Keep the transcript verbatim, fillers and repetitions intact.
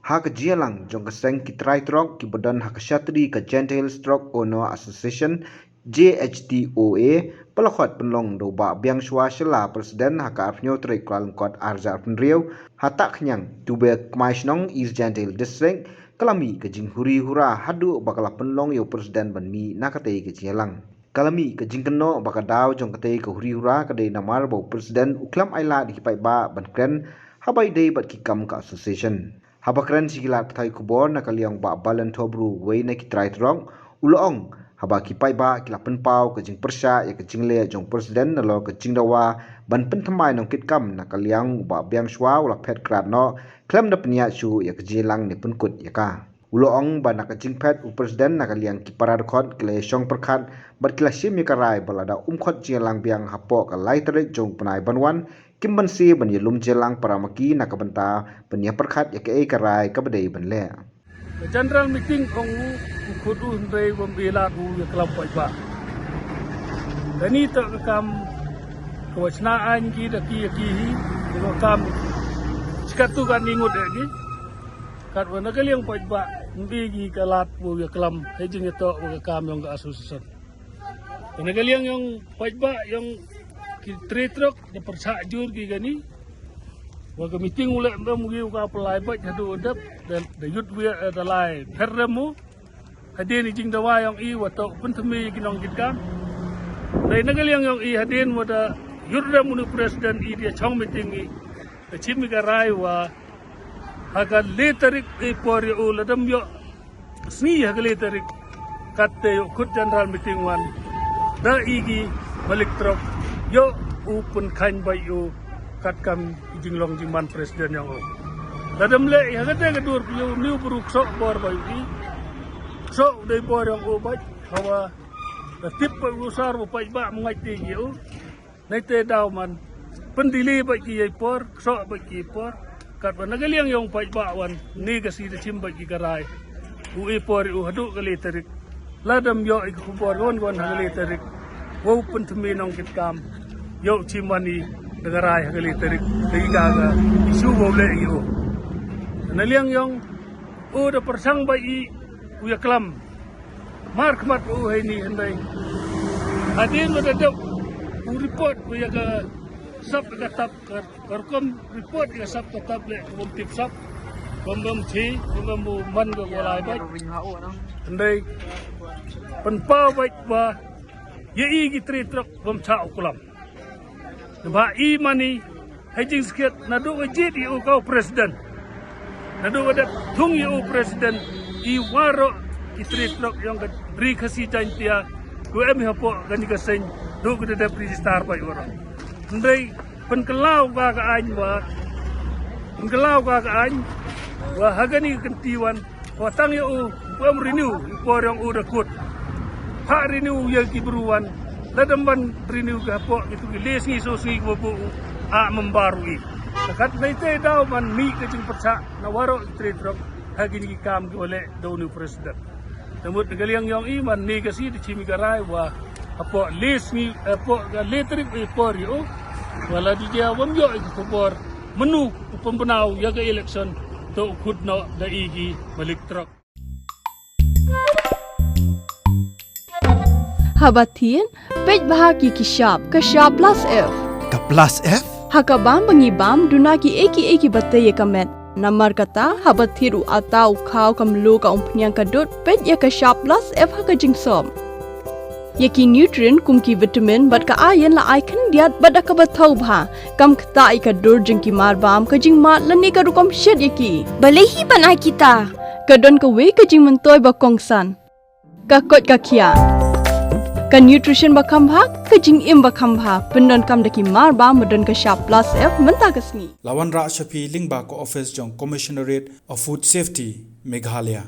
Ha ka jingïalang jong ka seng ki trai trok kiba don ha ka shatri ka Jaintia Hills Truck Owner Association, J H T O A, ba la khot pynlong da u Bah Biangshwa Shylla, President, ha ka arphew tarik Kyllalyngkot arhajar arphew hynriew, ha Tahkhniang, Tubekmai Shnong, East Jaintia Hills District, ka la mih ka jinghuri hura haduh ba ka la pynlong ïa u President ban mih na katei ka jingïalang. Ka la mih ka jingkynnoh ba ka daw jong katei ka huri hura ka dei namar ba u President u khlem ailad ïa ki paidbah ban kren haba ïadei bad ki kam ka association. Haba kren sha ki lad pathai khubor na ka liang u Bah Balan Thobru, uwei na ki trai trok, u la ong, haba ki paidbah ki la pynpaw ka jingpyrshah ïa ka jingleh jong u President nalor ka jingdawa ban pynthymmai nongkitkam, na ka liang u Bah Biangshwa u la phet krad noh khlem da pynïaid shuh ïa ka jingïalang ne pynkut ïa ka. U la ong ba na ka jingphet u President, na ka liang ki para dkhot ki la ïashong pyrkhat bad ki la shim ïa ka rai ba lada um khot jingïalang biang hapoh ka lai tarik jong u bnai ban wan, kim banse ban ïalum jingïalang para ma ki na ka bynta ban ïapyrkhat ïa kaei ka rai kaba dei ban leh. Ka general meeting ong u, u khot u hynrei bym ïalad u ïaklam paidbah. Kane toh ka kam ka wa shna aiñ ki da ki ïa ki hi, ka kam shikatto katne ngut ïa ki. Katwa na ka liang paidbah, ym dei ki ka lad u ïaklam hei jingïatoh wa ka kam yong ka association. Te na ka liang yong paidbah yong ki trai trok da pyrshah jur ki kane. Wa ka meeting u leh ym em u ka pynlai bad haduh u dep da, da yut wi, eh, da lai pher rem u. Hadien i jingdawa yong i wa toh pynthymmai ki nongkitkam. Dei na ka liang yong i hadien wa da yut rem u nu president i da shong meeting i. Da shim i ka rai wa ha ka lai tarik i por ïa u, lada ym ïoh sngi ha ka lai tarik, katte ïoh khot general meeting wan da i ki malik trok, ïoh u pynkhein bad ïoh katkam i jinglong jingman president yong u. Lada ym leh i ha kate ka dur ïoh u ni u bru ksoh bor bad i ksoh u dei bor yong u bad hawa da tip bad u sar u paidbah myngaid te ïoh u. Nai te daw man pyndili bad ki ïa i por, ksoh bad ki ïa i por. Katwa na ka liang yong paidbah wan ni ka sngi da shim bad ki ka rai. U i por u haduh ka lai tarik. Lada ym ïoh i ka khubor wan wan ha ka lai tarik, wow pynthymmai nongkitkam, ïoh shim wan i da ka rai ha ka lai tarik. Da i ka ka issue wow leh ïa u. Na liang yong u da pyrshang bad i u ïaklam markhmat u hei ni hynrei hadien wa da dep u report u ïa ka sap ka tap ka, ka rukom report ïa ka sap ka tap leh ka bym tip sap, bym bym thi, bym bym u man ka walai bad. Hynrei pynpaw bad wa ïa i ki trai trok bym chah u klam. Naba i mani hei jingskhiat naduh ka jied ïa u ka u president. Naduh ka dep thung ïa u president i waroh ki trai trok yong ka Ri Khasi Jaiñtia ku em hapoh kani ka seng duh ka dep register bad waroh. Hynrei pynkyllaw ka ka aiñ wa pynkyllaw ka ka aiñ wa ha kani ka kynti wan wa tang ïa u, u em renew i por yong u da kut. Ha renew ïa ki bru wan. Lada ym ban renew ka hapoh kitu ki lai sngi saw sngi ki wa buh u a member u i. Kat nai te daw ban mih ka jingpyrshah na waroh ki trai trok ha kini ki kam ki wa leh da u ni u president. Namut na ka liang yong i man ni ka sngi da shim i ka rai wa hapoh lai sngi, hapoh ka lai tarik i por ïa u. Wa lada jia wam ïoh i ka khubor mano u pynbna u ïa ka election, to u khot noh da i ki malik trok. Haba thied, peit bha ki ki shap, ka shap plus F. Ka plus F? Ha ka bam ba ngi bam, duna ki ei ki ei ki ba tei ïa ka met. Namar kata, haba thied u ata, u khaw, ka mluh, ka umphniang, ka dud, peit ïa ka shap plus F ha ka jingsop. Ïa ki nutrient kum ki vitamin bad ka iron la ai khyndiat bad da kaba thaw bha. Kam ktah ïa ka dur jong ki mar bam, ka jingmad lane ka rukom shet ïa ki. Balei hi ban ai kita? Ka don kawei ka jingmyntoi ba kongsan. Ka koit ka khiah. Ka nutrition ba kham bha, ka jingim ba kham bha. Pyndonkam da ki mar bam ba don ka shap plus F mynta ka sngi. La wanrah sha phi lyngba ka office jong Commissionerate of Food Safety, Meghalaya.